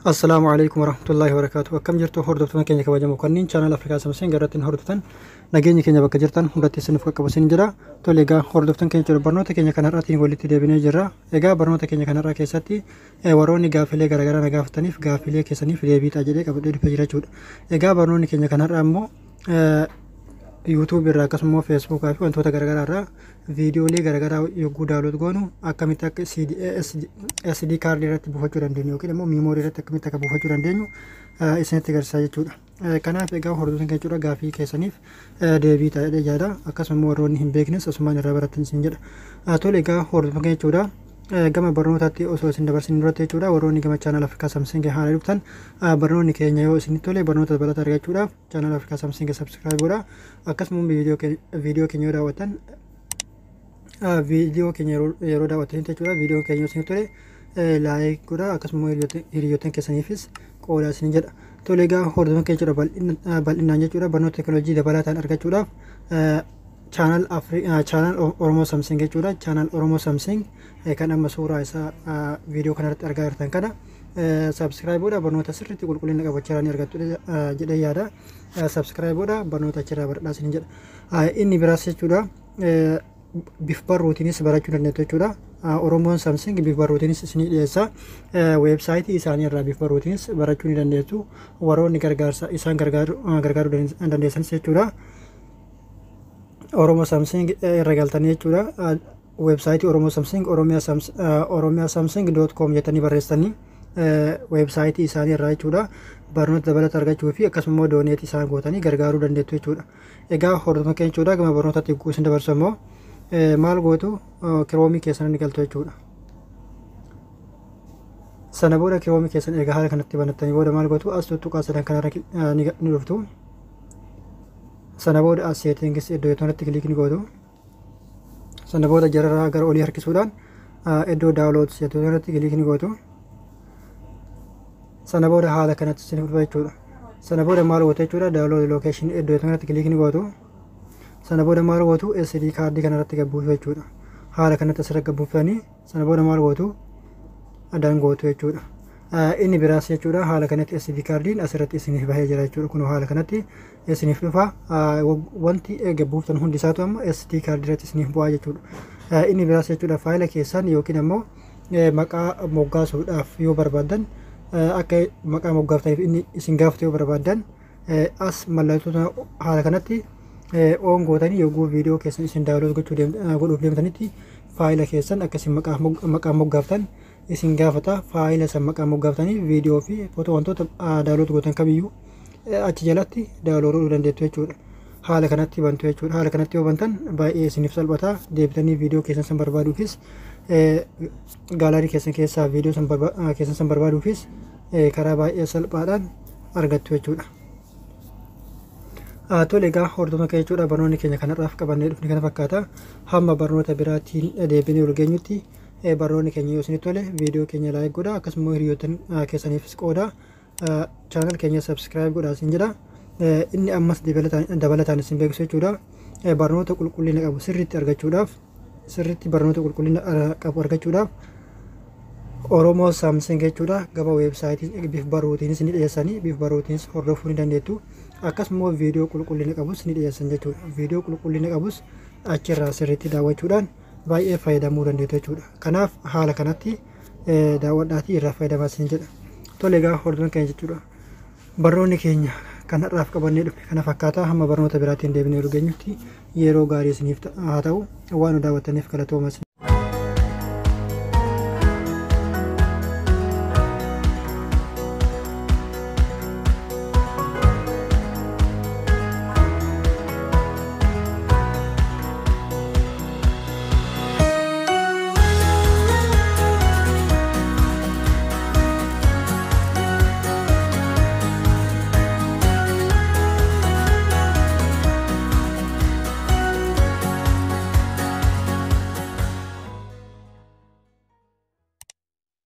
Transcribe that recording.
Assalaamu alaikum warahmatullahi wabarakatuh. Akkam jirtu, hordoftoota keenya kabajamoo kanneen channel Afrikaa Samsung irratti hordoftan? Nageenya keenya bakka jirtan hundatti isiniif qaqqabu isin jira. Tole, egaa hordoftoota keenya jechuudha, barnoota keenya kanarraatiin walitti deebinee jirra. Egaa barnoota keenya kanarraa keessatti warroonni gaaffilee garaagaraa na gaafataniif gaaffilee keessaniif deebii ta'a jedhee qabadhee dhufee jira jechuudha. Egaa barnoonni keenya kanarraa immoo YouTube irraa akkasuma Facebookaa fi wantoota garaagaraa irraa viidiyoolee garaagaraa yogguu download goonu akkamitti akka SD kaardii irratti buufachuu dandeenyu yookiin immoo memory irratti akkamitti akka buufachuu dandeenyu isinitti agarsiisa jechuudha. Kanaaf egaa hordoftoota keenya jechuudha, gaaffii keessaniif deebii ta'ee yaada, akkasuma warroonni hin beeknes asumaan irraa baratan isin jedha. Tole, egaa hordoftoota keenya jechuudha, gama barnootaatti osoo isin dabarsin duratti jechuudha, warroonni gama channel Afrikaa Samsung haala dhuftan, barnoonni keenya yoo isinitti tole barnoota dabalataa argachuudhaaf channel Afrikaa Samsung subscribe godhaa. Akkasuma viidiyoo keenya yoo daawwattan, viidiyoo keenya yeroo daawwattan jechuudha, viidiyoo keenya yoo isinitti tole like godhaa, akkasuma hiriyoottan keessaniifis qoodaa isin jedha. Tole, egaa hordoftoota keenya jechuudha, bal'inaan jechuudha barnoota teekinooloojii dabalataan argachuudhaaf channel Oromoo Samsung jechuudha. Channel Oromoo Samsung kan amma suuraa isaa viidiyoo kanarratti argaa jirtan kana subscribe godhaa, barnoota sirriitti qulqullina qabu achirraa ni argattu jedhee yaada. Subscribe godhaa, barnoota achirraa baradhaa isin jedha. Inni biraas jechuudha, bif barruutiinis barachuu dandeettu jechuudha. Oromoon Samsung bif barruutiinis isinii dhiyeessa. Weebsaayitii isaanii irraa bif barruutiinis barachuu ni dandeettu. Warroonni gargaarsa isaan gargaaruu dandeessanis jechuudha. Oromoo Samsung irra galtanii jechuudha. Weebsaayitii Oromoo Samsung oromiyaa samsung.com jettanii barreessanii weebsaayitii isaanii irraa jechuudha. Barnoota dabalata argachuu fi akkasuma immoo donate isaan gootanii gargaaruu dandeettu jechuudha. Egaa hordoftoota keenya jechuudha, gama barnootaatti yogguu isin dabarsu immoo maal gootu? Chrome keessan ni galtu jechuudha. Sana booda Chrome keessan erga haala kanatti banattanii booda maal gootu? As tuttuqaa sadan kanarra ni dhuftu. Sana booda as settings iddoo kanatti click ni gootu. Sana booda jararraa gara olii harkisuudhaan iddoo download iddoo kanatti click ni gootu. Sana booda haala kanatti isin dhufa jechuudha. Sana booda maal gootu jechuudha? Download location iddoo kanatti click ni gootu. Sana booda maal gootu? SD kaardii kanarratti gabbuusu jechuudha. Haala kanatti asirra gabbuuftanii sana booda maal gootu? Done gootu jechuudha. Inni biraas jechuudha, haala kanatti SD kaardiin asirratti isiniif bahee jira jechuudha. Kun haala kanatti isiniif dhufa. Wanti gabbuuftan hundi isaatu amma SD kaardii irratti isiniif bu'aa jechuudha. Inni biraas jechuudha, faayila keessan yookiin ammoo maqaa moggaasuudhaaf yoo barbaaddan, akka maqaa moggaaftaniif inni isin gaafatu yoo barbaaddan, as mallattoota haala kanatti on gootanii yogguu viidiyoo keessan isin download godhuuf deemtanitti faayila keessan akkasiin maqaa moggaaftan isin gaafata. Faayila san maqaa moggaaftanii viidiyoo fi footoo wantoota download gootan kamiyyuu achi jalatti download godhuu dandeettu jechuudha. Haala kanatti bantu jechuudha. Haala kanatti yoo bantan baay'ee isiniif salphata. Deebitanii viidiyoo keessan san barbaaduufis, gallery keessan keessaa viidiyoo san keessan san barbaaduufis karaa baay'ee salphaadhaan argattu jechuudha. Tole, egaa hordoftoota keenya jechuudha, barnoonni keenya kanarraaf qabannee dhufne kana fakkaata. Hamma barnoota biraatiin deebinee ol geenyutti, barnoonni keenya yoo isinitti tole viidiyoo keenya like godhaa, akkasuma hiriyoottan keessaniifis qooda, channel keenya subscribe godhaa isin jedha. Inni ammas dabalataan isin beeksisu jechuudha. Barnoota qulqullina qabu sirriitti argachuudhaaf, sirriitti barnoota qulqullina qabu argachuudhaaf Oromoo Samsung jechuudha, gama weebsaayitii bif barruutiinis ni dhiyeessanii, bif barruutiinis hordofuu ni dandeettu. Akkasuma viidiyoo qulqullina qabus ni dhiyeessan jechuudha. Viidiyoo qulqullina qabus achirraa sirriitti daawwachuudhaan baay'ee fayyadamuu dandeettu jechuudha. Kanaaf haala kanatti daawwadhaatii irraa fayyadamaa isin jedha. Tole, egaa hordoftoota keenya jechuudha. Barnoonni keenya kan har'aaf qabannee dhufe kana fakkaata. Hamma barnoota biraatiin deebinee argeenyutti yeroo gaarii isiniif haa ta'u. Waan nu daawwattaniif galatoomaa.